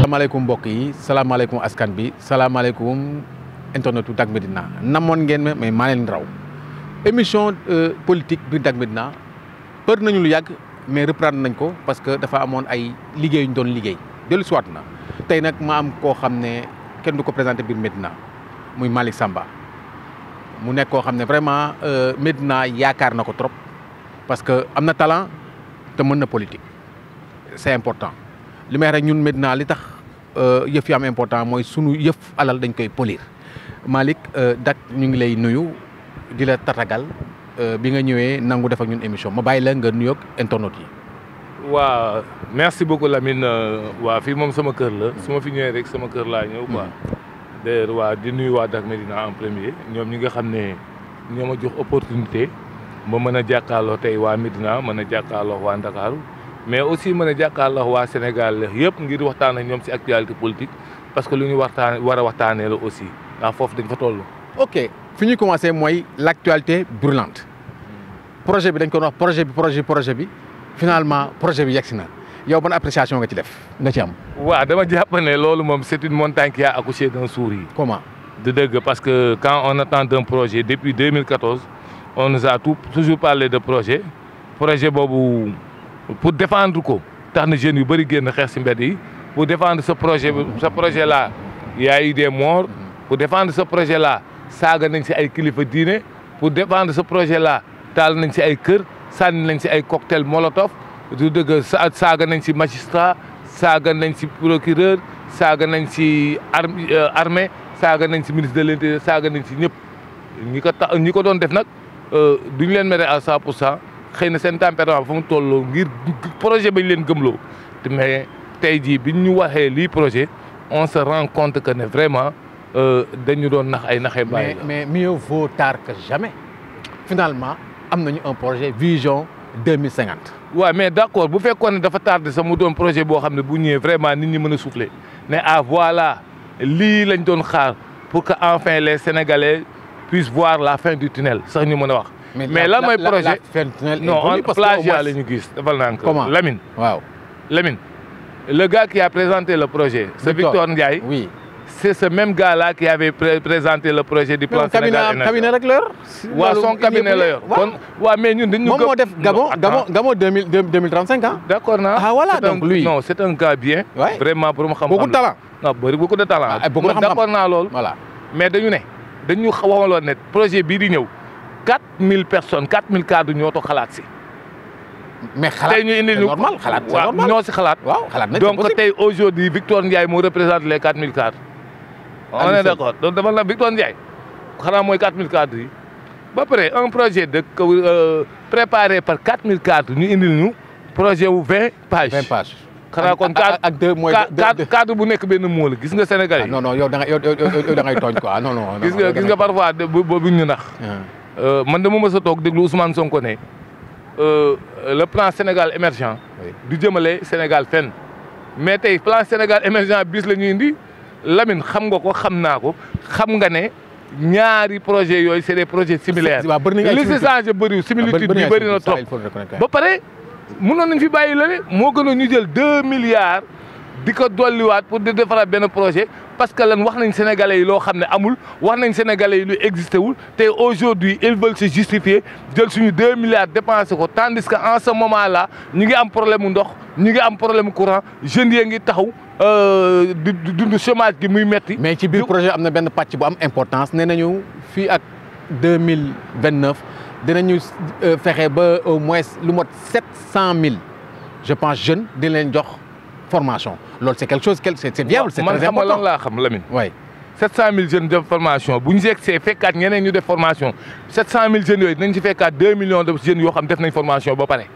salaamaaleykum mbokk yi salaamaaleykum askan bi salaamaaleykum internetu Dak Médina namoon ngeen ma mais maa leen raw émission politique bi Dak Médina peur nañu lu yàgg mais reprendre nañ ko parce que dafa amoon ay liggéey yu ñu doon liggéey dellu si waat na tey nag ma am koo xam ne kenn du ko présenté biir Médina muy Malick Samba mu nekk koo xam ne vraiment Médina yaakaar na ko trop parce que am na talent te mën na politique c'est important li may rek ñun Médina li tax yëf yi am important mooy sunu yëf alal dañ koy polir Malick Dak ñu ngi lay nuyu di la tatagal bi nga ñëwee nangu def ak ñun émission ma bàyyi la nga nuyoog internautes yi. waa merci beaucoup Lamine waa fii moom sama kër la su ma fi ñëwee rek sama kër laa ñëw quoi. d'ailleurs waa di nuyu waa Dak Médina en premier ñoom ñi nga xam ne ñoo ma jox opportunité ma mën a jàkkaarloo tey waa Médina mën a jàkkaarloo waa Ndakaaru mais aussi mën a jàkkaarloo waa Sénégal yëpp ngir waxtaan ak ñoom ci actualité politique parce que lu ñu war a waxtaanee la aussi ndax foofu dañ fa toll. ok fi ñuy commencé mooy l'actualité brûlante projet bi dañ ko wax projet bi finalement projet bi yegsi na yow ban appréciation nga ci def nga ci am. waaw dama jàpp ne loolu moom c'est une montagne qui a accouché d'un sourire. comment. de dëgg parce que quand on attend d'un projet depuis 2014 on nous a toujours parlé de projet boobu. pour défendre ko tax na jeunes yu bëri génn xeex ci mbedd yi pour défendre ce projet là il y a eu des morts pour défendre ce projet là saaga nañ ci ay kilifa diine pour défendre ce projet là taal nañ ci ay kër sànni nañ ci ay cocktail molotov du dëgg saaga nañ ci magistrat saaga nañ ci procureur saaga nañ ci armée saaga nañ ci ministre de l'intérieur saaga nañ ci ñëpp ñi ko doon def nag duñu leen mere à 100%. xëy na seen tempérament fa mu tolloo ngir projet bañ leen gëmloo mais tey jii biñ ñu waxee lii projet on se rend compte que ne vraiment dañu doon nax ay naxee bàyyi la mais mieux vaut tard que jamais finalement am nañu un projet vision 2050. waaw mais d'accord bu fekkoon ne dafa tardé sax mu doon projet boo xam ne bu ñëwee vraiment nit ñi mën a souffler ne voilà lii lañ doon xaar pour que enfin les Sénégalais puissent voir la fin du tunnel sax ñu mën a wax. mais lan mooy projet non plagiat la ñu gis defal naa ko Lamine. waaw Lamine le gars qui a présenté le projet. c'est Victor Ndiaye. oui c'est ce même gars là qui avait présenté le projet du plan Sénégal émergent. cabinet rek la yor. waaw son cabinet la yor. kon waaw mais ñun dañu. moom moo def Gabon 2035 ah. d'accord naa. ah voilà donc lui non c'est un gars bien. vraiment pour mu xam. beaucoup de talent. non beaucoup de talent. d'accord naa loolu. voilà mais dañu waxaloon ne projet bii di ñëw. 4000 personnes 4000 cadres ñoo to xalaat si. mais xalaat tey ñu indi ñu normal xalaat c'est normal ñoo si xalaat. waaw xalaat nañ donc tey aujourd'hui Victor Ndiaye moo représente les 4000 cadres. on est d'accord donc dafa la Victor Ndiaye xanaa mooy 4000 cadres yi. ba pare un projet de préparé par 4000 cadres ñu indil ñu projet wu 20 pages. 20 pages. xanaa kon ak deux mooy cadre bu nekk benn moo la gis nga Sénégal yi. non non yow da ngay tooñ quoi non non. gis nga parfois boobu ñu nax. man de mu mës a toog déglu Ousmane Sonko ne le plan Sénégal émergent du jëmale Sénégal fenn mais tey plan Sénégal émergent bis la ñuy indi Lamine xam nga ko xam naa ko xam nga ne ñaari projets yooyu c'est des projets similaires. li si changé bëriwul similitude bi bëri na trop ba pare mënoon nañ fi bàyyi la ne moo gënoon ñu jël 2 milliards di ko dolliwaat pour di defaraat benn projet parce que lan wax nañ sénégalais yi loo xam ne amul wax nañ sénégalais yi lu existé wul te aujourd'hui ils veulent se justifier jël suñu 2 milliards dépensé ko tandis que en ce moment là ñu ngi am problème mu ndox ñu ngi am problème mu courant jeunes yi ngi taxaw di dund chômage gi muy metti mais ci biir projet am na benn pàcc bu am importance nee nañu fii ak 2029 dinañu fexe ba au moins lu mot 700000 je pense jeunes di leen jox formation loolu c'est quelque chose c'est viable c'est très important man xam lan laa xam Lamine. oui 700000 jeunes def formation bu ñu yegsee fekkaat ñeneen ñu def formation 700000 jeunes yooyu dinañ ci fekkaat 2 millions de jeunes yoo xam def nañ formation ba pare.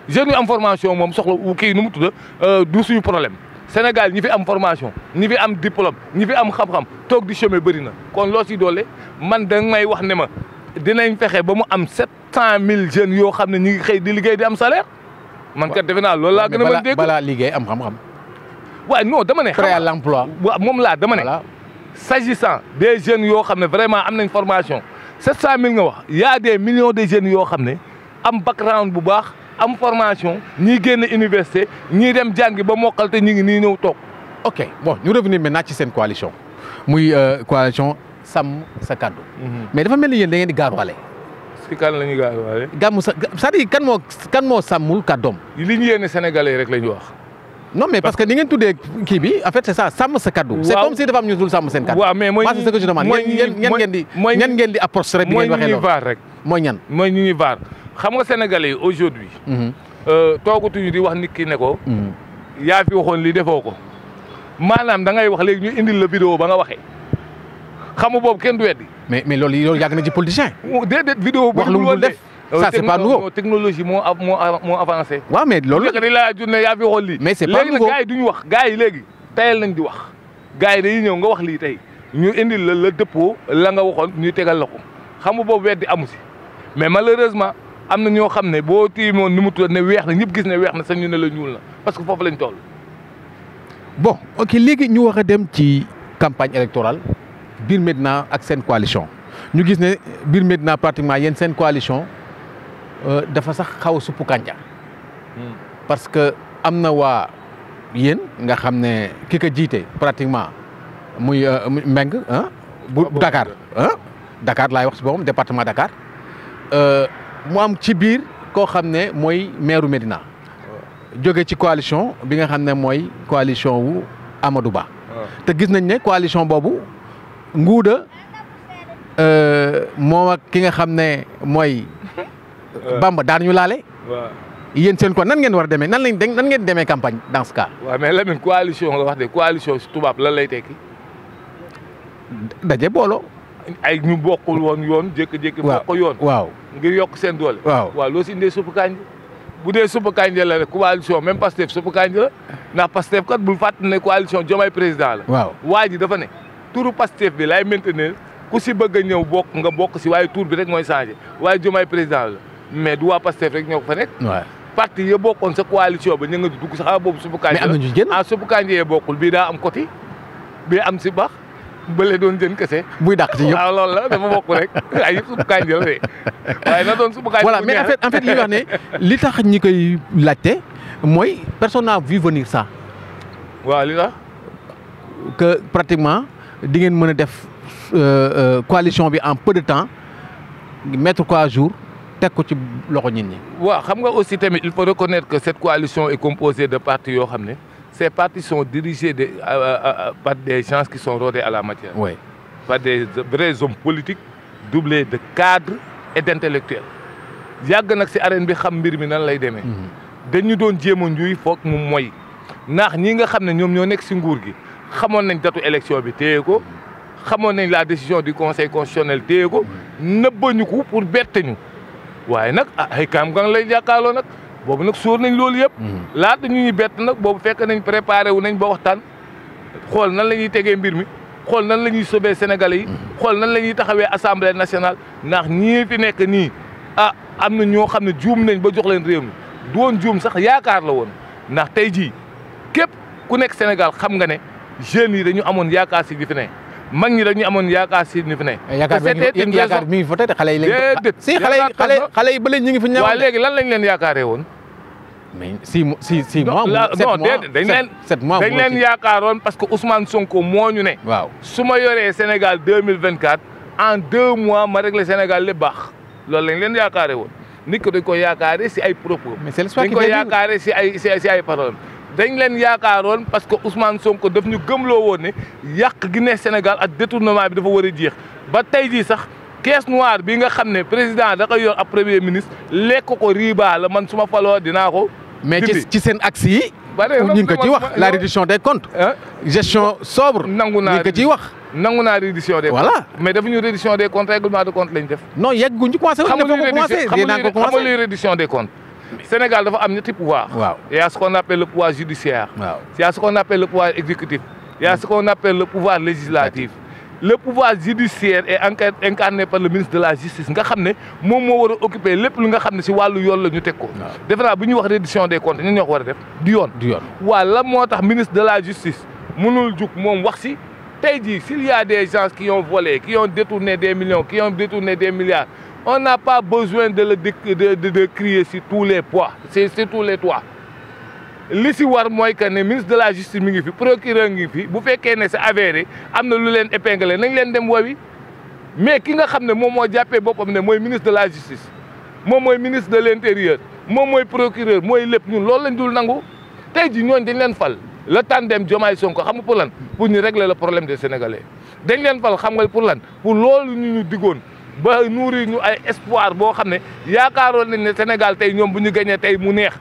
jeunes yu am formation moom soxla kii nu mu tudd du suñu problème Sénégal ñi fi am formation ñi fi am diplôme ñi fi am xam-xam toog di chômer bëri na kon loo si doole man da may wax ne ma dinañ fexe ba mu am 700000 jeunes yoo xam ne ñu ngi xëy di liggéey di am salaire. man kat defe naa loolu laa gën a mën dégg balaa liggéey am xam-xam. waaw non dama ne. prêt à l'emploi. waaw moom laa dama ne. s'agissant des jeunes yoo xam ne vraiment am nañ formation 700000 nga wax y a des millions de jeunes yoo xam ne am background bu baax am formation ñii génn université ñii dem jàngi ba mokkal te ñu ngi nii ñëw toog ok bon ñu revenir maintenant ci seen coalition muy coalition sàmm sa kàddu. mais dafa mel ni yéen da ngeen di gaaruwaale. si kan la ñuy gaaruwaale. gàmmu sa c'est-à-dire kan moo sàmmul kàddoom. li ñu yéene Sénégalais rek la ñu wax. non mais parce que ni ngeen tuddee kii bi en fait c'est ça sàmm sa kàddu. c'est comme si dafa am ñu dul sàmm seen kàddu. waaw mais mooy c'est ce que je demande ñan ngeen di approche rek. bi ngeen waxee loolu vaar rek. mooy ñan. mooy ñu ñuy vaar xam nga Sénégalais yi aujourd'hui toogatuñu di wax nit ki ne ko. yaa fi waxoon lii defoo ko. maanaam da ngay wax léegi ñu indil la vidéo ba nga waxee xam nga boobu kenn du weddi. mais loolu yàgg na ci politicien. déedéet vidéo wax lu mu dul def ça c'est pas nouveau. technologie moo avancé. waaw mais loolu la di laa junne yaa fi waxoon lii. mais c'est pas nouveau léegi nag gars yi duñu wax gars yi léegi tayal nañ di wax. gars yi dañuy ñëw nga wax lii tey ñu indil la dëppoo la nga waxoon ñu tegal la ko xam nga boobu weddi amu si mais malheureusement am na ñoo xam ne boo tiimoon ni mu tudd ne weex na ñëpp gis ne weex na sax ñu ne la ñuul na parce que foofu lañ toll. bon ok léegi ñu wax a dem ci campagne électorale biir Médina ak seen coalition ñu gis ne biir Médina pratiquement yéen seen coalition dafa sax xaw a suppu kànja parce que am na waa yéen nga xam ne ki ko jiite pratiquement muy Mbengue bu Dakar Dakar laay wax si boppam département Dakar mu am ci biir koo xam ne mooy maire Médina jóge ci coalition bi nga xam ne mooy coalition wu Amadou Ba. te gis nañ ne coalition boobu nguuda moom ak ki nga xam ne mooy Bamba daan ñu laale. yéen seen ko nan ngeen war a demee nan ngeen demee campagne dans ce cas. waaw mais Lamine coalition nga wax de coalition si tubaab lan lay tekki. daje booloo. ay ñu bokkul woon yoon jékki-jékki. bokk yoon waaw ngir yokk seen doole. waaw loo si indee suppu kànja bu dee suppu kànja la rek coalition même Pastef suppu kànja la ndax Pastef kat bul fàttali ne coalition Diomaye président la. waaw waa ji dafa ne turu Pastef bi lay maintenir ku si bëgg a ñëw bokk nga bokk si waaye tur bi rek mooy changé waaye Diomaye président la mais du waa Pastef rek ñoo ko fa nekk. waaw parti ya bokkoon sa coalition ba ñu nga dugg sa xaar boobu suppu kànja la. mais am na ñu génn suppu kànja yee bokkul bii daa am côté bii am si baax. bële doon jën kese. buy dàq ci yëpp waaw loolu la dafa bokk rek ay yëpp suppu kànja la de waaye na doon suppu kànja. voilà mais en fait li wax ne li tax ñi koy laajte mooy personne n'a vu venir ça. waaw li tax. que pratiquement di ngeen mën a def coalition bi en peu de temps mettre ko à jour teg ko ci loxo nit ñi. waaw xam nga aussi tamit il faut reconnaître que cette coalition est composée de partis yoo xam ne. Ces partis sont dirigés par des gens qui sont rodés à la matière. Oui. Par des vrais hommes politiques doublés de cadres et d'intellectuels. yàgg nag si arène bi xam mbir mi nan lay demee. dañu doon jéem a njuuy foog mu moy ndax ñi nga xam ne ñoom ñoo nekk si nguur gi xamoon nañ datu élection bi téye ko xamoon nañ la décision du conseil constitutionnel téye ko nëbbañu ko pour bette ñu waaye nag ay kaam-kaam lay jàkkaarloo nag. boobu nag sóor nañ loolu yëpp. laata ñu ñuy bett nag boobu fekk nañ préparé wu nañ ba waxtaan xool nan la ñuy tegee mbir mi xool nan la ñuy sauver Sénégalais yi. xool nan la ñuy taxawee assemblée nationale ndax ñii fi nekk nii am na ñoo xam ne juum nañ ba jox leen réew mi doon juum sax yaakaar la woon ndax tey jii képp ku nekk Sénégal xam nga ne jeunes yi dañu amoon yaakaar si li fi ne mag ñi dañu amoon yaakaar si li fi ne. yaakaar mi ngi fa te xale yi lañ. si xale yi ba léegi ñu ngi fi ñëw. waaw léegi lan lañ leen yaakaaree woon. mais 6 mois 7 mois. dañ leen yaakaaroon parce que Ousmane Sonko moo ñu ne. waaw su ma yoree Sénégal 2024 en 2 mois ma réglé Sénégal lépp baax loolu lañ leen yaakaaree woon nit ko dañ ko yaakaaree si ay propos. mais c'est l'espoir dañ ko yaakaaree si ay paroles. dañ leen yaakaaroon parce que Ousmane Sonko daf ñu gëmloo woon ne yàq gi ne Sénégal ak détournement bi dafa war a jeex ba tey jii sax caisse noire bi nga xam ne président da koy yor ab premier ministre lekk ko riba la man su ma faloo dinaa ko. mais ci seen axe yi. ñu ngi ko ciy wax la réduction des comptes. gestion sobre. nangu naa ñu ngi ko ciy wax. nangu naa réduction des comptes. voilà mais dafa ñu réduction des comptes règlement de compte lañ def. non yegguñu commencé. xam nga luy réduction des comptes. Sénégal dafa am ñetti pouvoir. waaw il y a ce qu'on appelle le pouvoir judiciaire. waaw il y a ce qu'on appelle le pouvoir exécutif. il y a ce qu'on appelle le pouvoir législatif. le pouvoir judiciaire est incarné par le ministre de la justice nga xam ne moom moo war a occuper lépp lu nga xam ne si wàllu yoon la ñu teg ko. defe naa bu ñuy wax réduction des comptes ñun ñoo ko war a def du yoon. waaw lan moo tax ministre de la justice mënul jug moom wax si tey jii s'il y a des gens qui ont volé qui ont détourné des millions qui ont détourné des milliards on n'a pas besoin de crier sur tous les poids sur tous les toits li si war mooy que ne ministre de la justice mi ngi fi procureur ngi fi bu fekkee ne c'est avéré am na lu leen épinglé nañ leen dem woowi mais ki nga xam ne moom moo jàppee boppam ne mooy ministre de la justice moom mooy ministre de l'intérieur moom mooy procureur mooy lépp ñun loolu lañ dul nangu tey ji ñooñ dañ leen fal le tandem Diomaye Sonko xam nga pour lan pour ñu régler le problème des Sénégalais dañ leen fal xam nga pour lan pour loolu ñu diggoon ba nourrir ñu ay espoir boo xam ne yaakaaroon nañ ne Sénégal tey ñoom bu ñu gañee tey mu neex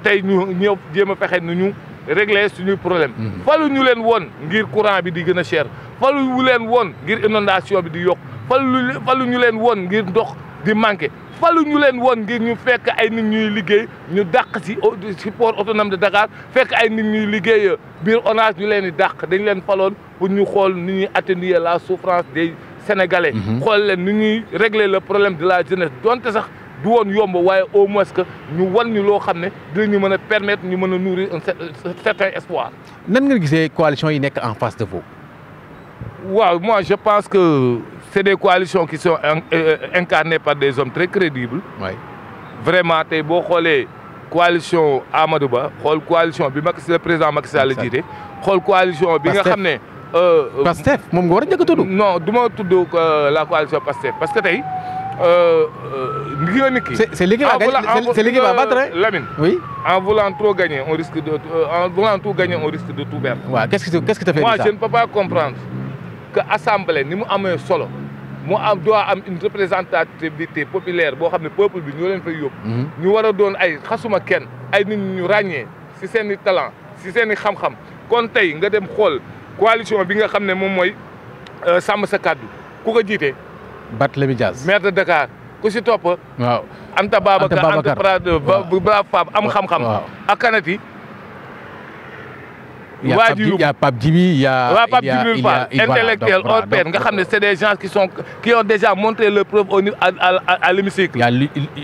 tey ñu ñëw jéem a fexe nu ñu régler suñuy problème falu ñu leen woon ngir courant bi di gën a cher falu ñu leen woon ngir inondation bi di yokk falu ñu leen woon ngir ndox di manqué falu ñu leen woon ngir ñu fekk ay nit ñuy liggéey ñu dàq ci port autonome de Dakar fekk ay nit ñuy liggéey biir ONAS ñu leen di dàq dañ leen faloon pour ñu xool ni ñuy atténuer la souffrance des Sénégalais xool leen ni ñuy régler le problème de la jeunesse donte sax du woon yomb waaye au moins que ñu wan ñu loo xam ne dinañu mën a permettre ñu mën a nourrir un certain espoir. nan nga gisee coalition yi nekk en face de vous. waaw moi je pense que c'est des coalitions qui sont incarnées par des hommes très crédibles. oui vraiment tey boo xoolee coalition Amadou Ba xool coalition bi le président Macky Sall la jiite xool coalition bi nga xam ne. Pastef moom nga war a njëkk a tudd. non du ma tudd la coalition Pastef parce que tey. C'est l'équipe à battre. Lamine. Oui. En voulant trop gagner, on risque de tout perdre. Ouais, qu'est-ce que tu fais? Moi, je ne peux pas comprendre que l'Assemblée, nous avons un solo, doit avoir une représentativité populaire, bo xamné peuple bi ñoo leen fay yob. Ñu wara doon ay xasuma kenn, ay nit ñu ragné ci seen talent, ci seen xam-xam. Kon tay nga dem xol coalition bi nga xamné mom moy Sàmm Sa Kàddu. Ku ko jité? Barthélémy Dias maire de Dakar ku si topp. waaw Anta Babacar Anta Prade ba Fab am xam-xam. ak kanati. Il y a Pape Djibi, il y a intellectuel hors pair nga xam ne c'est des gens qui ont déjà montré leur preuve au niveau à l'hémicycle.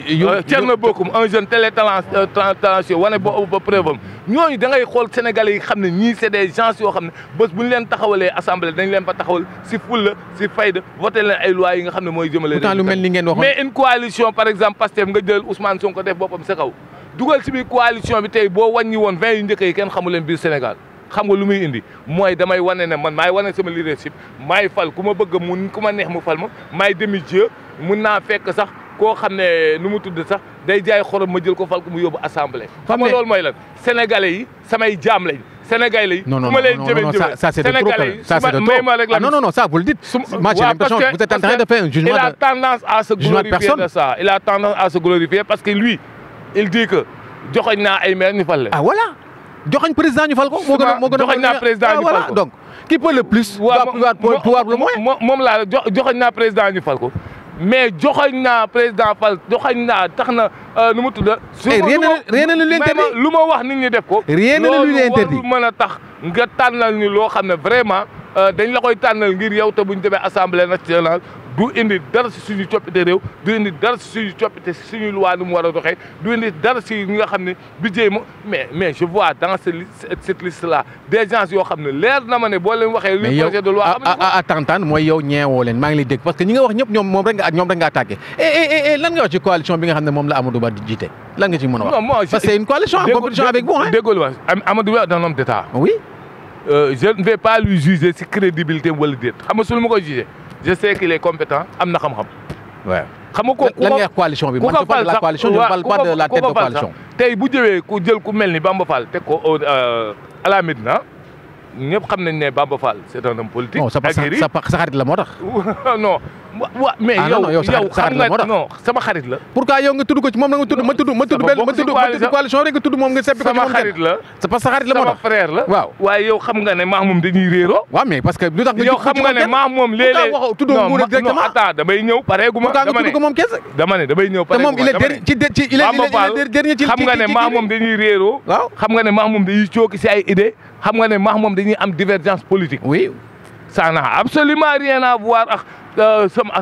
Il y a Thierno Bocoum un jeune talentueux wane ba preuve am ñooñu da ngay xool Sénégalais yi xam ne ñii c'est des gens yoo xam ne bés bu ñu leen taxawalee assemblée dañ leen fa taxawal si fulla si fayda voté leen ay lois yi nga xam ne mooy jëmale. pourtant lu mel ni ngeen waxoon mais une coalition par exemple Pastef nga jël Ousmane Sonko def boppam sa kaw dugal si biir coalition bi tey boo wàññi woon 20 yu njëkk yi kenn xamu leen biir Sénégal. xam nga lu muy indi mooy damay wane ne man maay wane sama leadership maay fal ku ma bëgg ku ma neex mu fal ma maay demi-dieu mun naa fekk sax koo xam ne nu mu tudd sax day jaay xorom ma jël ko fal ko mu yóbbu assemblée. xam nga loolu mooy lan sénégalais yi samay jaam lañ. sénégalais yi. non non non ça c'est de trop ça c'est de trop non ça vous le dites. moi j'ai l'impression que vous êtes en train de faire un jugement. Il a tendance à se glorifier de ça. Il a tendance à se glorifier parce que lui il dit que joxoñ naa ay maire ñu fal leen. Ah voilà. joxoñ président ñu fal ko. joxoñ naa président ñu fal ko donc qui peut le plus. pouvoir le moins. moom laa joxoñ naa président ñu fal ko. mais joxoñ naa président fal joxoñ naa tax na nu mu tudd. rien ne lui interdit lu ma wax nit ñi def ko. rien ne lui interdit loolu mën a tax nga tànnal ñu loo xam ne vraiment dañ la koy tànnal ngir yow te bu ñu demee assemblée nationale. du indi dara si suñu coppite réew du indi dara si suñu coppite si suñu loi nu mu war a doxee du indi dara si ñi nga xam ne budget mo mais je vois dans cette liste là des gens yoo xam ne leer na ma ne boo leen waxee. li projet de loi à t'entendre mooy yow ñeewoo leen maa ngi lay dégg parce que ñi nga wax ñëpp ñoom rek nga attaqué et lan nga wax ci coalition bi nga xam ne moom la Amadou Ba di jiite lan nga ci mën a wax. non moi parce que c'est une coalition en compétition avec vous. déggoo ma Amadou Ba est un homme d'État. oui. Je ne vais pas lui juger si crédibilité wala déet xam nga su ma koy juger. Je sais qu'il est compétent am na xam-xam. waaw xam nga ko lan nga coalition bi man je parle de la coalition je ne parle pas de la tête de coalition. tey bu jëwee ku jël ku mel ni Bamba Fall teg ko à la Médina ñëpp xam nañ ne Bamba Fall c'est un homme politique. non sa xarit la moo tax. non wa mais yow xam nga non sama xarit la. pourquoi yow nga tudd ko ci moom nga tudd ma tudd coalition rek nga tudd moom nga seppi ko ci moom. sama xarit la c'est parce que sa xarit la moo tax sama frère la. waaw waaye yow xam nga ne maa moom dañuy réeroo. waaw mais parce que lu tax nga yow xam nga ne maa moom léeg-léeg wax tudd nguur directement non attends damay ñëw pareeguma dama ne damay ñëw pareeguma te moom il est dernier ci xam nga ne maa moom dañuy réeroo. waaw xam nga ne maa moom dañuy cooki si ay idées xam nga ne maax moom dañuy am divergence politique. oui. ça n'a absolument rien à voir ak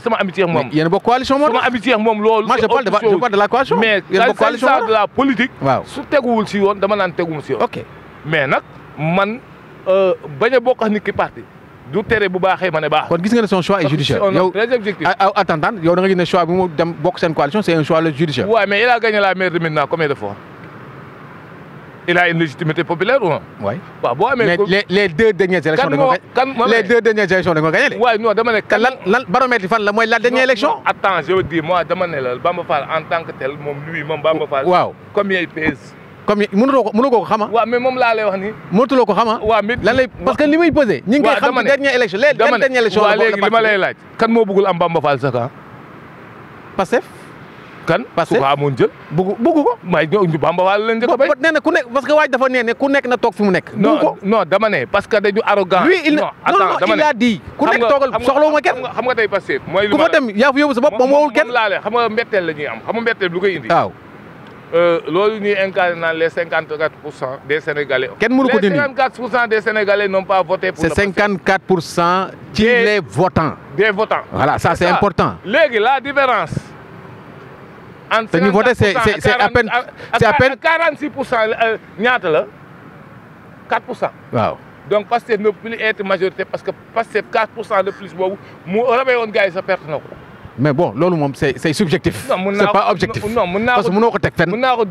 sama amitié ak moom. yéen a bokk coalition moom sama amitié ak moom loolu. moi je parle de la coalition. mais quand il s'agit de la politique. waaw su teguwul si yoon dama naan teguwul si yoon. ok mais nag man bañ a bokk ak nit ki parti du tere bu baaxee ma ne baax. kon gis nga ne son choix est judiciaire. yow très objectif. attends yow da nga gis ne choix bi mu dem bokk seen coalition c'est un choix judiciaire. waaw mais il a gagné la maire de Médina combien de fois. il a une légitimité populaire ou non. oui waaw boo amee. mais les 2 dernières élections. les 2 dernières élections da nga ko gagné de. waaye non dama ne. lan baromètre fan la mooy la dernière élection. attends je veux dire moi dama ne la Bamba Fall en tant que tel moom Bamba Fall. waaw combien il pèse. comme mënuloo ko xama. waaw mais moom laa lay wax nii. mënatuloo ko xama. waaw mais lan lay parce que li muy pesé. ñi ngi koy xam ci dernière élection dernière élection. waaw léegi li ma lay laaj. kan moo bëggul am Bamba Fall sa camp. Pastef. kan su ko amoon jël. bëggu ko. may ñu Bamba Fall lañ njëkk a bay. nee na ku nekk parce que waaj dafa nee ku nekk na toog fi mu nekk. non dama ne parce que dañu arrogant. lui il a dit ku nekk toogal soxlawuma kenn. xam nga tey Pastef mooy li ku fa dem yaa fa yóbbu sa bopp moom woowul kenn. moom laa xam nga mbetteel la ñuy am xam nga mbetteel lu koy indi. waaw. loolu ñuy incarné naan les 54% des Sénégalais. kenn mënu ko dindi les 54% des Sénégalais n'ont pas voté pour. c'est 54% ci les votants. des votants. voilà ça c'est important. léegi la différence. entre 54% ñu voté c'est à peine 46% ñaata la 4%. waaw. donc Pastef ne peut plus être majorité parce que Pastef 4% de plus boobu mu rawee woon gars yi sa perte na ko. mais bon loolu moom c'est subjectif. c'est pas objectif. non mun naa ko parce que mënoo ko teg fenn. mun naa ko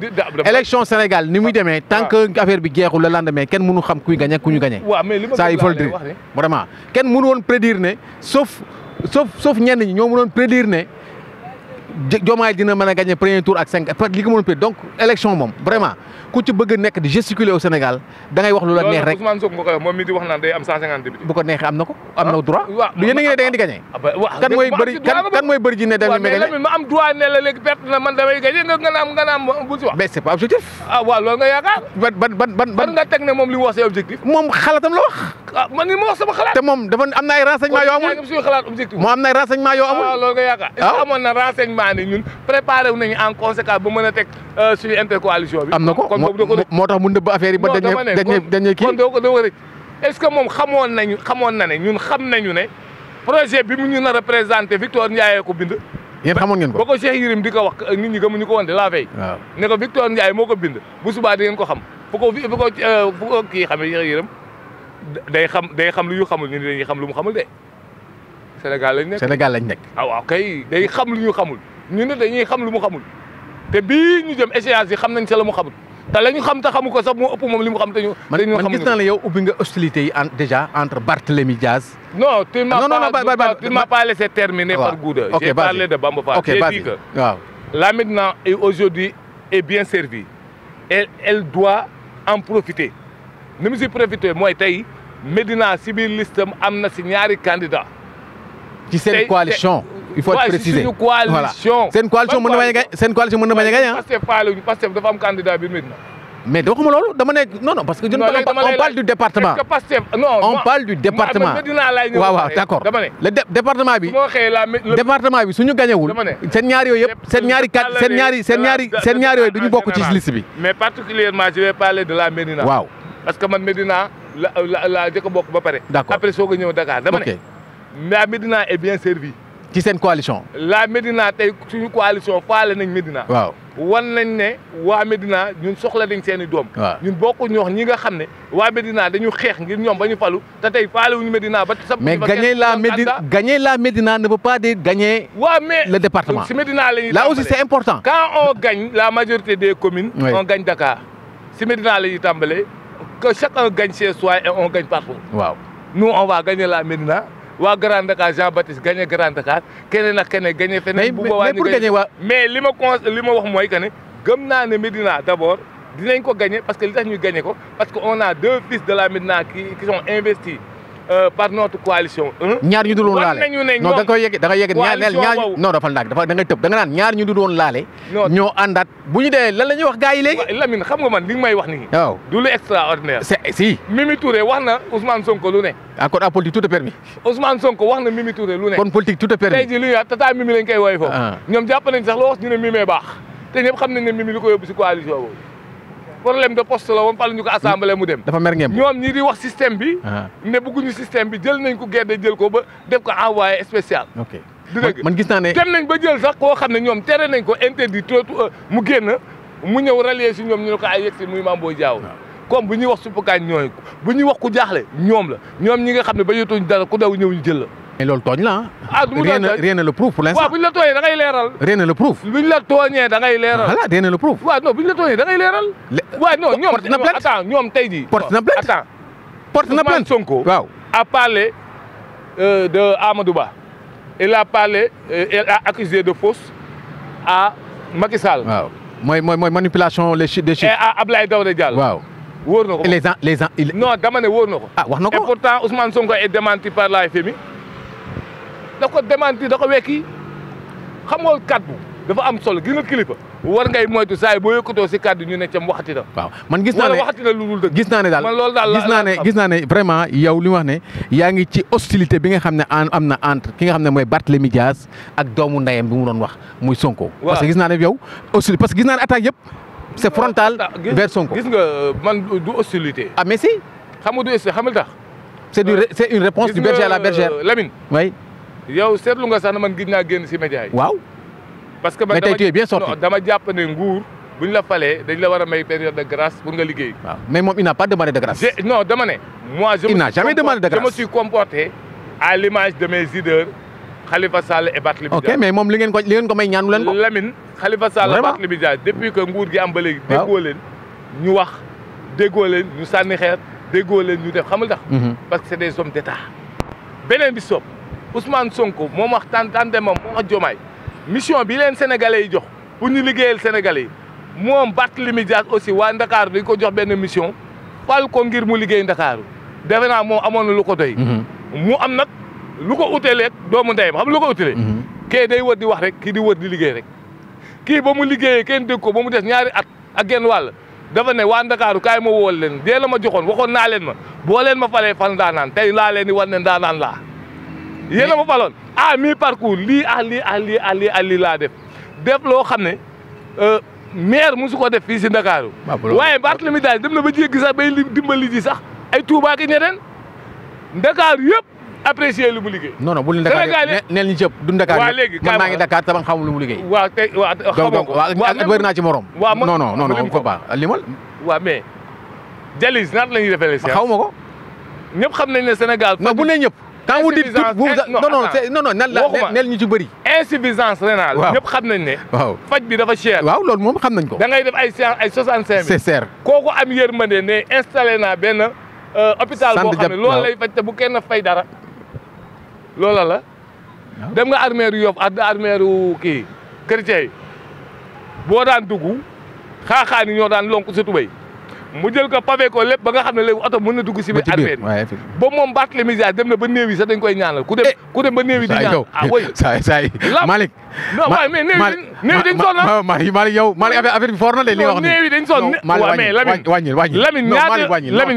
élection Sénégal ni muy demee tant que affaire bi jeexul le lendemain kenn mënu xam kuy gagné ku ñu gagné. waaw mais li ma ça il faut le dire vraiment kenn mënu woon prédire ne sauf ñenn ñi ñoo mënoon prédire ne Diomaye dina mën a gagné premier tour ak 5 li ko mënoon prédire donc élection moom vraiment ku ci bëgg nekk di gesticuler au Sénégal da ngay wax lu la neex rek. Ousmane Sonko nga koy wax moom mi di wax naan day am 150 députés. bu ko neexee am na ko am na droit. waaw du yéen a ngi ne da ngeen di gagné. kan mooy bëri ji ne da ngeen di gagné. ma am droit ne la léegi perte na man damay gagné nga naam bu si wax. mais c'est pas objectif. ah waaw loolu nga yaakaar. ban nga teg ne moom li mu wax c'est objectif. moom xalaatam la wax. ah man ni ma wax sama xalaat. te moom dafa am na ay renseignements yoo amul. suñu xalaat objectif. moo am na ay renseignements yoo amul. loolu nga yaakaar. est-ce que amoon na renseignement ni ñun préparé wu nañu en conséquence ba mën a teg suñu intercoalition bi. am na ko moo tax mu nëbb affaire yi ba dañuy kii. kon doo ko rëcc est-ce que moom xamoon na ne ñun xam nañu ne projet bi mu ñu nar a représenté Victor Ndiaye ko bind. yéen xamoon ngeen ko. ba ko Cheikh Yérim di ko wax nit ñi gëmuñu ko woon de la veille. waaw ne ko Victor Ndiaye moo ko bind bu subaa di ngeen ko xam fu ko kii xamee Cheikh Yérim day xam lu ñu xamul ñun dañuy xam lu mu xamul de Sénégal lañ nekk. ah waaw kay day xam lu ñu xamul ñun dañuy xam lu mu xamul te bii ñu jëm échéance yi xam nañ sa la mu xamul te la ñu xam te xamu ko sax moo ëpp moom li mu xam te ñu. man gis naa la yow ubbi nga hostilité yi déjà entre Barthélémy Diaz. non tu ne m'as pas laissé terminer par Gouda. J'ai parlé de Bamba Fall. J'ai dit que la Médina aujourd'hui est bien servie elle doit en profiter ni mu si profiter mooy tey Médina si biir listam am na si ñaari candidat ci seen coalition. il faut être précisé suñu coalition. seen coalition mën na bañ a gagné seen coalition mën na bañ a gagné. Pastef dafa am candidat bi Médina. mais waxuma loolu dama ne non parce que on parle du département. est-ce que Pastef non on parle du département. waaw d'accord le département bi. département bi suñu gañewul seen ñaar yooyu yëpp seen ñaar yooyu duñu bokk ci liste bi. mais particulièrement je vais parler de la Médina. waaw parce que man Médina la jëkk bokk ba pare. d'accord après soog a ñëw Dakar dama ne. la Médina est bien servie. ci seen coalition. la Médina tey suñu coalition faale nañ Médina. waaw wan nañ ne waa Médina ñun soxla nañ seen i doom. waaw ñun bokku ñoox ñi nga xam ne waa Médina dañu xeex ngir ñoom ba ñu falu te tey faale wuñu Médina ba. mais gagner la Médina ne veut pas dire gagner. waaw mais le département. si Médina la ñuy là aussi c'est important. quand on gagne la majorité des communes. Oui. On gagne Dakar si Médina la ñuy tàmbalee que chacun gagne chez soi et on gagne partout. waaw nous on va gagner la Médina. waa Grand Dakar Jean-Baptiste gagné Grand Dakar keneen ak keneen gagné feneen. mais pour gagner waa. mais li ma wax mooy que ne gëm naa ne Médina d'abord dinañ ko gagné parce que li tax ñuy gagné ko parce que on a 2 fils de la Médina qui sont investis par notre coalition. ñaar ñu dul woon laale non da nga yegg ñaar non dafa da nga tëb da nga naan ñaar ñu dul woon laale. ñoo àndaat bu ñu dee lan la ñuy wax gars yi léegi. Lamine xam nga man li may wax nii. waaw du lu extraordinaire. si. Mimi Touré wax na Ousmane Sonko lu ne. encore en politique tout est permis. Ousmane Sonko wax na Mimi Touré lu ne. kon politique tout est permis. tey jii li ñu tata Mimi lañ koy woowee foofu. ñoom jàpp nañ sax loo wax ñu ne Mimi baax te ñëpp xam nañ ne Mimi lu ko yóbbu si coalition boobu. problème de poste la woon fal ñu ko assemblée mu dem. dafa mer ngeen ñoom ñi di wax système bi. ne bëgguñu système bi jël nañ ko gerte jël ko ba def ko envoyé spécial. ok dëgg man gis naa ne. dem nañ ba jël sax koo xam ne ñoom tere nañ ko interdit mu génn mu ñëw rallier si ñoom ñu ne ko ay yegsi muy Mame Boye Diao. comme bu ñuy wax suppakaañ ñooy bu ñuy wax ku jaaxle ñoom la ñoom ñi nga xam ne ba yotuñ dara ku daw ñëw ñu jël la mais loolu tooñ la ah du mu doon tooñ rien ne le prouve pour l'instant. waaw bu ñu la tooñee da ngay leeral. rien ne le prouve. bu ñu la tooñee da ngay leeral. voilà rien ne le prouve. waaw non bu ñu la tooñee da ngay leeral. waaw non ñoom porte na plainte attends ñoom tey jii. porte na plainte attends porte na plainte Sonko. waaw a parlé de Amadou Ba. Il a parlé il a accusé de fausse à Macky Sall. waaw mooy manipulation des chiffres. et à Abdoulaye Daouda Diallo. waaw. wóor na ko non dama ne wóor na ko. ah wax na ko et pourtant Ousmane Sonko est démenti par la FMI. da ko démenti da ko wekki xam nga kaddu dafa am solo gis nga kilifa war ngay moytu saa yi boo yëkkatoo si kaddu ñu ne cam waxati na. waaw man gis naa ne waxati na lu dul dëgg. gis naa ne daal man loolu daal gis naa ne vraiment yow li mu wax ne yaa ngi ci hostilité bi nga xam ne am na entre ki nga xam ne mooy Barthélémy Dias ak doomu ndeyam bi mu doon wax muy Sonko. parce que gis naa ne yow hostilité parce que gis naa ne attaque yëpp c'est frontal vers Sonko. gis nga man du hostilité. ah mais si. xam nga du hostilité xam nga tax. c'est une réponse du berger à la bergère. Lamine. oui. yow seetlu nga sax na man gis naa génn si média yi. waaw. parce que man mais tey tu es bien sorti. dama jàpp ne nguur bu ñu la falee dañ la war a may période de grâce pour nga liggéey. waaw mais moom il n'a pas demandé de grâce. non dama ne. moi il n'a jamais demandé de grâce. je me suis comporté à l'image de mes leaders Khalifa Sall et Barthélémy Dias. ok mais moom li ngeen ko may ñaanu leen ko. Lamine Khalifa Sall et Barthélémy Dias depuis que nguur gi am ba léegi. waaw déggoo leen ñu wax déggoo leen ñu sànni xeer déggoo leen ñu def xamul tax. parce que c'est des hommes d'État. beneen bi soob Ousmane Sonko moom wax tànte moom moo wax Diomaye mission bi leen sénégalais yi jox pour ñu liggéeyal sénégalais yi moom Barthélémy Dias aussi waa Ndakaaru dañ ko jox benn mission fal ko ngir mu liggéey Ndakaaru defe naa moom amoon na lu ko doy. mu am nag lu ko uteeleeg doomu ndeyam xam lu ko utelee. kii day wër di wax rek kii di wër di liggéey rek. kii ba mu liggéeyee kenn dégg ko ba mu des ñaari at ak genn wàll dafa ne waa Ndakaaru kaay ma wool leen dee la ma joxoon waxoon naa leen ma boo leen ma falee fal ndaanaan tey laa leen di wan ne ndaanaan laa. yéen a ma faloon mi parcours lii lii laa def loo xam ne maire musu ko def fii si Ndakaaru. waaye Barthélémy Dias dem na ba jéggi sax bay dimbali ji sax ay Touba ki ñeneen Ndakaaru yëpp apprécier lu mu liggéey. non non bu ñu Dakar neel ñu cëpp du Dakar waa léegi man maa ngi Dakar te man xamul lu mu liggéey. waaw tey waaw xamoo ko ak bëri naa ci morom. waaw non faut pas limal. waaw mais Jalis naata la ñuy defee les xaw ma ko. ñëpp xam nañ ne Sénégal. non bu ne ñëpp. quand vous dites non neel ñu ci bëri. insuffisance rénale. waaw ñëpp xam nañ ne. waaw faj bi dafa cher. waaw loolu moom xam nañ ko. da ngay def ay 65 000. c'est cher. kooku am yërmande ne installé naa benn hôpital boo xam ne loolu lay faj te bu kenn fay dara. loola la. dem nga armeeru Yoff ak armeeru kii chrétien yi boo daan dugg xaaxaani ñoo daan lonk sa tubéy mu jël ko pavé ko lépp ba nga xam ne léegi oto mën na dugg si biir armeer yi ba moom Barthélémy Dias dem na ba néew yi sax dañ koy ñaanal ku dem ba néew yi di ñaan oui saay Malick non waaye mais néew yi dañ sonn na Malick yow Malick affaire bi foor na de li nga wax néew yi dañ sonn waaw mais Lamine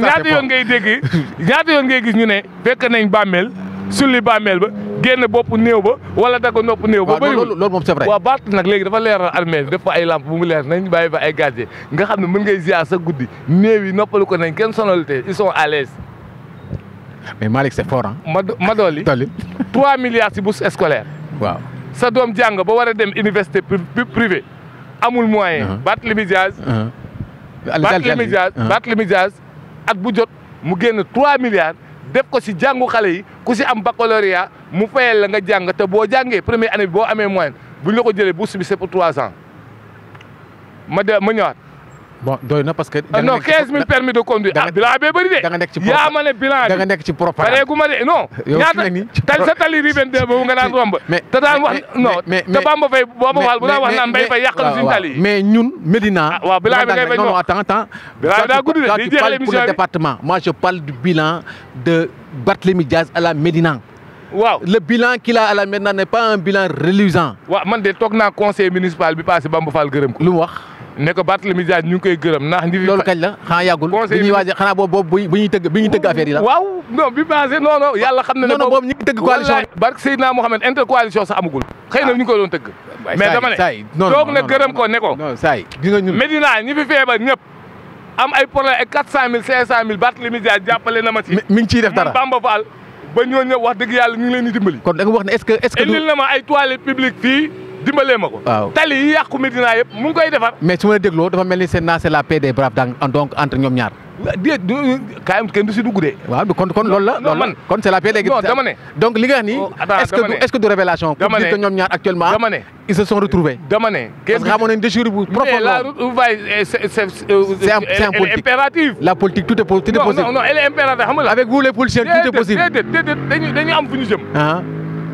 ñaata yoon ngay dégg ñaata yoon ngay gis ñu ne fekk nañ bàmmeel sulli bàmmeel ba génn bopp néew ba wala dagg nopp néew ba bëri loolu moom c'est vrai waaw Bart nag léegi dafa leeral armée def fa ay lampe bu mu leer nañ bàyyi fa ay gardien nga xam ne mën ngay ziar sa guddi néew yi noppalu ko nañ kenn sonalité ils sont à l'aise mais Malick c'est fort ma dolli 3 milliards si bourse scolaire waaw sa doom jàng ba war a dem université privée amul moyen Barthélémy Dias at bu jot mu génn 3 milliards def ko si jàngu xale yi ku si am baccalauréat mu fayal la nga jàng te boo jàngee première année bi boo amee moyenne bu ñu la ko jëlee bourse bi c'est pour 3 ans ma ñëwaat. bon doy na parce que. non 15 000 permis de conduire. bilan bee bëri de. da nga nekk ci yaa ma ne bilan bi da nga nekk ci propagande. pareegu ma de non. ñaata sa tali Riven 2 boobu nga daan romb. te daan wax non te Bamba Faye boobu waxal bu daan wax naan mbay fay yàqal suñu tali yi. mais ñun Médina. waaw bilan bi ngay bañ non attends. bilan bi daa gudd de di jeexal émission pour le département moi je parle du bilan de Barthélémy Dias à la Médina. waaw le bilan qu'il a à la Médina n'est pas un bilan reluisant. waaw man de toog naa conseil municipal bi passé Bamba Fall gërëm ko. lu mu wax. ne ko Barthélémy Dias ñu ngi koy gërëm ndax. loolu kañ la xanaa yàggul. conseil bi ñuy waaj xanaa boobu bu ñuy tëgg affaire yi la. waaw non bi passé non yàlla xam na ne. non boobu ñu ngi tëgg coalition bi. barke Seydina Mohamed intercoalition sax amagul. xëy na ñu ngi ko doon tëgg. mais dama ne toog na gërëm ko ne ko. non saay gis nga ñun. Médina ñi fi feebar ñëpp am ay problème ay 400 000 500 000 Barthélémy Dias jàppale na ma ci. mi ngi ciy def dara Bamba Fall ba ñooñu ñëpp wax dëgg yàlla ñu ngi leen di dimbali. kon da nga wax ne est-ce que indil na ma ay toilettes publiques fii dimbalee ma ko. waaw tali yi yàqu Médina yëpp mu ngi koy defar. mais su ma la dégloo dafa mel ni c'est la paix des braves donc entre ñoom ñaar. kaayam kenn du si dugg de. waaw kon loolu la. non man kon c'est la paix léegi. non dama ne. donc li nga wax nii. est-ce que du révélation. dama ne pour dire que ñoom ñaar actuellement. dama ne ils se sont retrouvés. dama ne. parce que xamoon nañu déchirure bu profond. mais la retrouvaille c'est impératif. la politique tout est possible. non elle est impérative xam nga. avec vous les politiciens tout est possible. déedéet dañu am fu ñu jëm.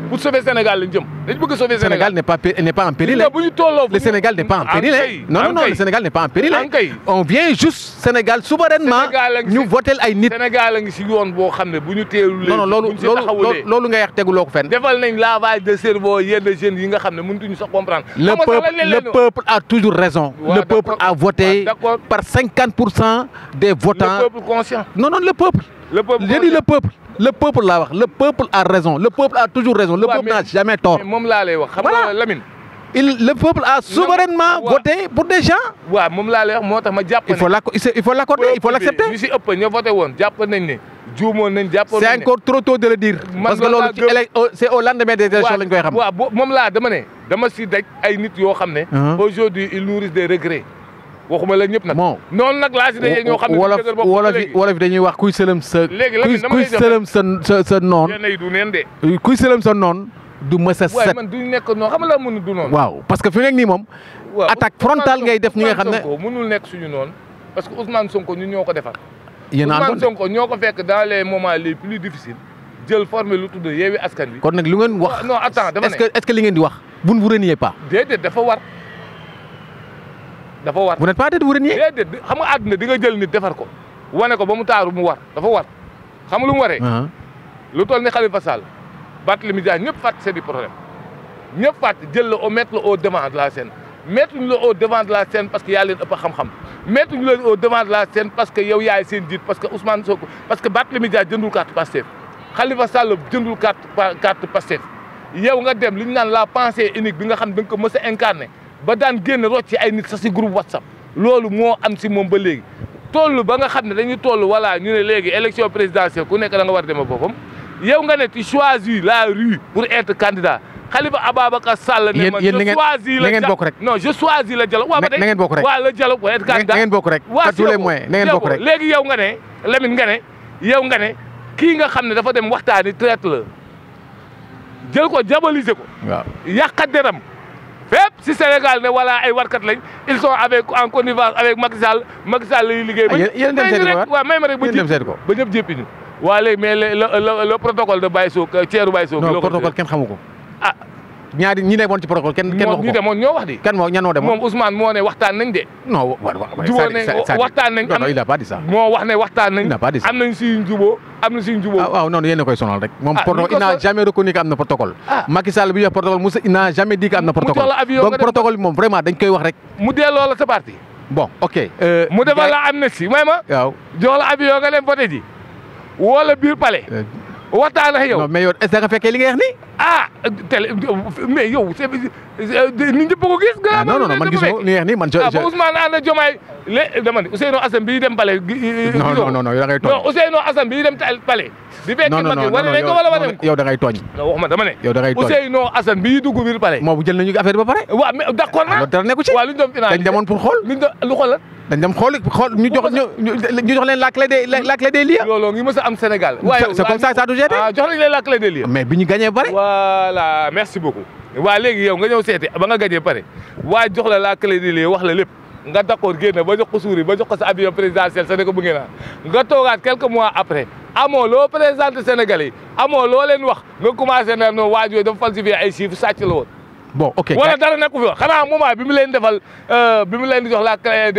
pour sauver Sénégal lañ jëm. dañu bëgg sauver Sénégal. n'est pas en péril. Le Sénégal n'est pas en péril. non le Sénégal n'est pas en péril. on vient juste Sénégal souverainement ñu voter ay nit. Sénégal a ngi si yoon boo xam ne bu ñu teewul. non loolu ngay wax teguloo ko fenn. defal nañ lavage de cerveau yenn jeunes yi nga xam ne mënutuñu sax comprendre. le peuple a toujours raison. le peuple a voté par 50% des votants. le peuple conscient. non le peuple. j'ai dit le peuple. Le peuple laa wax le peuple a raison le peuple a toujours raison le peuple n'a jamais tort. moom laa lay wax xam nga Lamine. le peuple a souverainement voté pour des gens. waaw moom laa lay wax moo tax ma jàpp ne. il faut l'accorder il faut l'accepter. ñu si ëpp ña voté woon jàpp nañ ne juumoon nañ jàppoon nañ ne. c'est encore trop tôt de le dire. parce que loolu c'est au lendemain des élections lañ koy xam. waaw moom laa dama si daj ay nit yoo xam ne. aujourd'hui ils nourrissent des regrets. waxuma la ñëpp nag. noonu nag laa si dañuy ñoo xam ne. wolof dañuy wax kuy sëlëm sa. léegi kuy sëlëm sa noon. yenn yi du neen de. kuy sëlëm sa noon du mës a set. waaye man duñ nekk noonu xam nga la mënu du noonu. waaw parce que fi nekk nii moom. attaque frontale ngay def ñi nga xam ne. Ousmane Sonko mënul nekk suñu noonu parce que Ousmane Sonko ñun ñoo ko defar. yéen a Ousmane Sonko ñoo ko fekk dans les moments les plus difficiles jël formé lu tudd Yewwi Askan Wi. kon nag lu ngeen wax. non attends dama ne est-ce que li ngeen di wax vous ne vous reniez pas. déedéet dafa war. dafa war vous n'êtes pas vous renier. déedéet xam nga àdduna di nga jël nit defar ko wane ko ba mu taaru mu war dafa war xam lu mu waree. lu toll ni Khalifa Sall Barthélémy Dias ñëpp fàtte c'est du problème ñëpp fàtte jël la mettre la au devant de la scène mettre ñu la au devant de la scène parce que yaa leen ëpp xam-xam mettre ñu la au devant de la scène parce que yow yaay seen jiit parce que Ousmane Sonko parce que Barthélémy Dias jëndul carte Pastef Khalifa Sall jëndul carte Pastef yow nga dem li ñu naan la pensée unique bi nga xam da nga ko mës a incarné ba daan génn rocc ci ay nit sax si groupe WhatsApp loolu moo am si moom ba léegi toll ba nga xam ne dañuy toll voilà ñu ne léegi élection présidentielle ku nekk da nga war a dem boppam yow nga ne tu choisis la rue pour être candidat Khalifa Ababacar Sall ne ma je choisis le dialogue rek non je choisis le dialogue waaw ba tey na ngeen bokk rek waaw le dialogue pour être candidat na ngeen bokk rek par tous les moyens na ngeen bokk rek léegi yow nga ne Lamine nga ne yow nga ne kii nga xam ne dafa dem waxtaani traite la jël ko diaboliser ko waaw yàqat deram fépp si Sénégal ne voilà ay warkat lañ ils sont avec en connivence avec Macky Sall lay liggéey. yéen dem seeti ko waaw may ma rek ba ñëpp jéppi ñu. waa léegi mais le protocole de Baye Sow Thierno Baye Sow. non protocole kenn xamu ko. ah ñaari ñi nekkoon ci protocole kenn waxu ko. ñi demoon ñoo wax di. kan moo ñan moo demoon moom Ousmane moo ne waxtaan nañ de. non jubóo ne waxtaan nañ. non il a pas dit ça. moo wax ne waxtaan nañ. il n'a pas dit ça. am nañ suñu jubóo am na suñu jubóo. waaw non yéen a koy sonal rek. moom protocole il n'a jamais reconnu que am na protocole. Macky Sall bi ñu wax protocole Moussa il n'a jamais dit que am na protocole. donc protocole bi moom vraiment dañ koy wax rek. mu delloo la sa parti. bon ok. mu defal la amnistie may ma. waaw jox la avion nga dem voté ji. woo la biir palais. waxtaan ak yow. non mais yow est-ce que nga fekkee li nga wax nii. télé mais yow c'est ni ñëpp ko gis. non man gisuma li nga wax nii man. ba Ousmane ànd ak Diomaye dama ne Ousseynou Assane bii dem palais. non yow da ngay tooñ. non Ousseynou Assane bii dem palais. di fekk Macky wane nañ ko wala wane ko. yow da ngay tooñ. non waxuma dama ne. yow da ngay tooñ Ousseynou Assane bii dugg biir palais. moo bu jël nañu affaire ba pare. waaw mais d'accord na. loolu dara nekku ci. waaw lu ñu doon financé dañ demoon pour xool. lu xool la. dañ dem xool ñu jox leen la clé des lieux. loolu ngi mës a am Sénégal. c'est comme ça du jeete. jox nañ leen la clé des lieux. mais bi ñu gagné ba pare. voilà merci beaucoup. waa léegi yow nga ñëw seeti ba nga gagné pare waa jox la clé des lieux wax la lépp nga d'accord génn ba jox ko suuri ba jox ko sa avion présidentiel sa ne ko bëggee naa nga toogaat quelques mois après amoo loo présenté Sénégalais yi amoo loo leen wax nga commencé na no waa jooju dafa falsifié ay chiffres sàcc la woon. bon ok wala dara nekku fi wax xanaa moment bi mu leen defal bi mu leen di jox la clé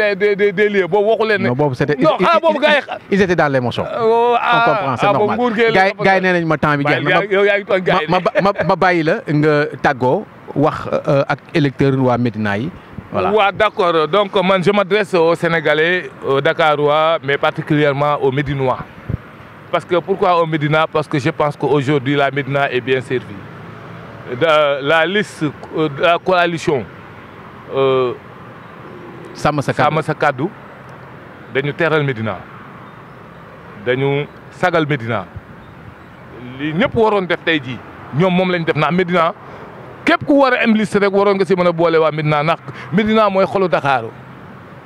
des lieux boobu waxu leen ne. non boobu c'était non xanaa boobu gars yi. ils étaient dans l'émotion. on comprend c'est normal gars yi nee nañ ma temps bi jeex na yow yaa ngi tooñ gars yi ma bàyyi la nga tàggoo wax ak électeurs waa Médina yi. voilà waaw d'accord donc man je m'adresse aux Sénégalais aux Dakarois mais particulièrement aux Médinois parce que pourquoi aux Médina parce que je pense qu'aujourd'hui la Médina est bien servie. La liste de la coalition Sàmm Sa Kàddu dañu teral Médina dañu sagal Médina li ñëpp waroon def tey jii ñoom moom lañ def ndax Médina képp ku war a am liste rek waroon nga si mën a boole waa Médina ndax Médina mooy xolu Dakar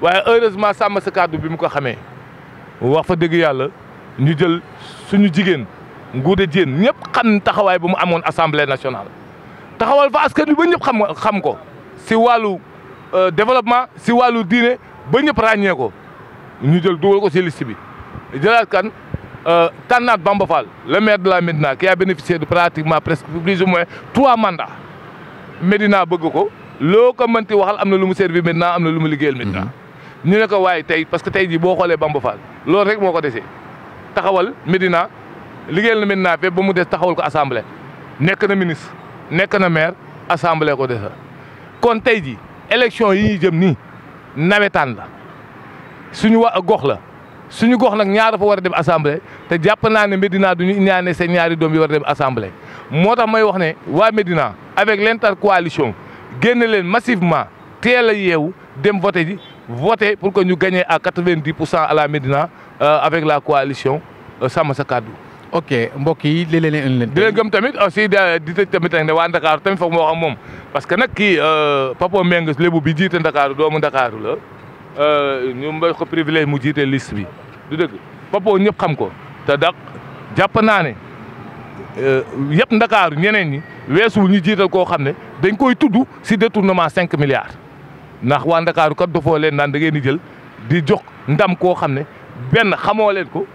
waaye heureusement Sàmm Sa Kàddu bi mu ko xamee wax fa dëgg yàlla ñu jël suñu jigéen Ngouda Diène ñëpp xam taxawaay bu mu amoon assemblée nationale taxawal fa askan wi ba ñëpp xam ko si wàllu développement si wàllu diine ba ñëpp ràññee ko ñu jël dugal ko si liste bi jëlaat kan tànnaat Bamba Fall le maire de la Médina qui a bénéficié de pratiquement presque plus ou moins 3 mandats Médina bëgg ko loo ko mënti waxal am na lu mu servi Médina am na lu mu liggéeyal Médina ñu ne ko waaye tey parce que tey jii boo xoolee Bamba Fall loolu rek moo ko desee taxawal Médina liggéeyal na Médina fépp ba mu des taxawal ko assemblée nekk na ministre nekk na maire assemblée ko desa kon tey jii élection yi ñuy jëm nii nawetaan la suñu gox la suñu gox nag ñaar dafa war a dem assemblée te jàpp naa ne Médina du ñu ñaane seen ñaari doom yi war a dem assemblée moo tax may wax ne waa Médina avec l'intercoalition génn leen massivement teel a yeewu dem voter pour que ñu gagner à 90% à la Médina avec la coalition Sàmm Sa Kàddu. ok mbokk yi li leen leen. di leen gëm tamit aussi di tëj tamit ne waa Ndakaaru tamit foog moo wax ak moom parce que nag kii Papa Mengue lébu bi jiite Ndakaaru doomu Ndakaaru la ñu mbay ko privilège mu jiite liste bi du dëgg Papa ñëpp xam ko te dak jàpp naa ne yëpp Ndakaaru ñeneen ñi weesuwul ñu jiital koo xam ne dañ koy tudd si détournement 5 milliards ndax waa Ndakaaru kat dafoo leen naan da ngeen di jël di jox ndam koo xam ne benn xamoo leen ko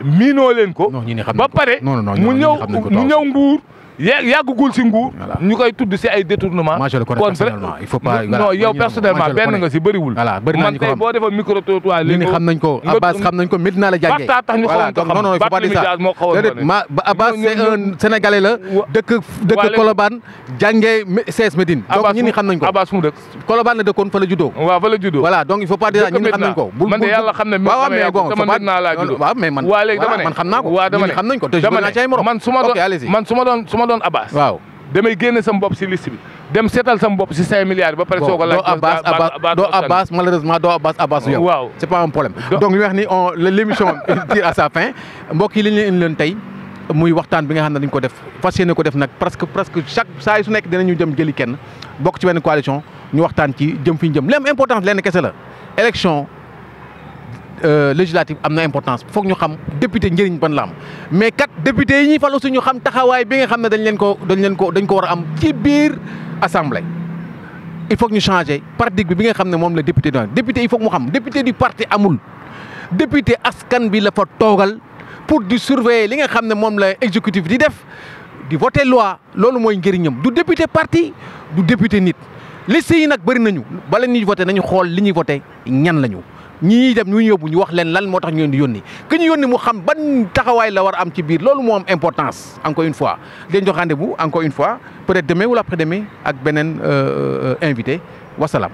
miinoo leen ko ba pare mu ñëw nguur yàggugul si nguur ñu koy tudd si ay détournement moi je le connais personnellement il faut pas non yow personnellement benn nga si bëriwul man tey boo defoon micro trottoir léegi xam nañ ko Abbas xam nañ ko Médina la jàngee Barta tax ñu xawoon ko xam non il faut pas dire ça Abbas c'est un sénégalais la dëkk Colobane jàngee CS Médine donc ñi ni xam nañ ko Abbas mu dëkk Colobane la dëkkoon fa la juddoo waaw fa la juddoo voilà donc il faut pas dire ça ñi ni xam nañ ko man de yàlla xam ne waaw mais bon sama Médina laa juddoo waaw mais man waa léegi dama ne man xam naa ko waaw dama ne xam nañ ko te je naa ci ay morom man su ma doon Abbas waaw damay génne sama bopp si liste bi dem seetal sama bopp si 5 milliards ba pare soo ko laaj. doo Abbas malheureusement doo Abbas yow. waaw c'est pas un problème. donc ñu wax ni l'émission tire à sa fin mbokk yi li ñu leen indi leen tey muy waxtaan bi nga xam ne dañ ko def fas yéene ko def nag presque chaque saa su nekk dinañu jëm jëli kenn bokk ci benn coalition ñu waxtaan ci jëm fi ñu jëm léegi importance lenn kese la élection législative am na importance foog ñu xam député njëriñ ban la am mais kat député yi ñuy fal aussi ñu xam taxawaay bi nga xam ne dañ ko war a am ci biir assemblée. il faut que ñu changer paradigme bi nga xam ne moom la député doon député il faut que mu xam député du parti amul député askan bi la fa toogal pour di surveiller li nga xam ne moom la exécutif di def di voter loi loolu mooy njëriñam du député parti du député nit. liste yi nag bëri nañu bala ñuy voter nañu xool li ñuy voter ñan lañu. ñi dem ñu yóbbu ñu wax leen lan moo tax ñu leen di yónni que ñu yónni mu xam ban taxawaay la war a am ci biir loolu moo am importance encore une fois leen jox rendez-vous encore une fois peut-être demain ou après-demain ak beneen invité wasalaam.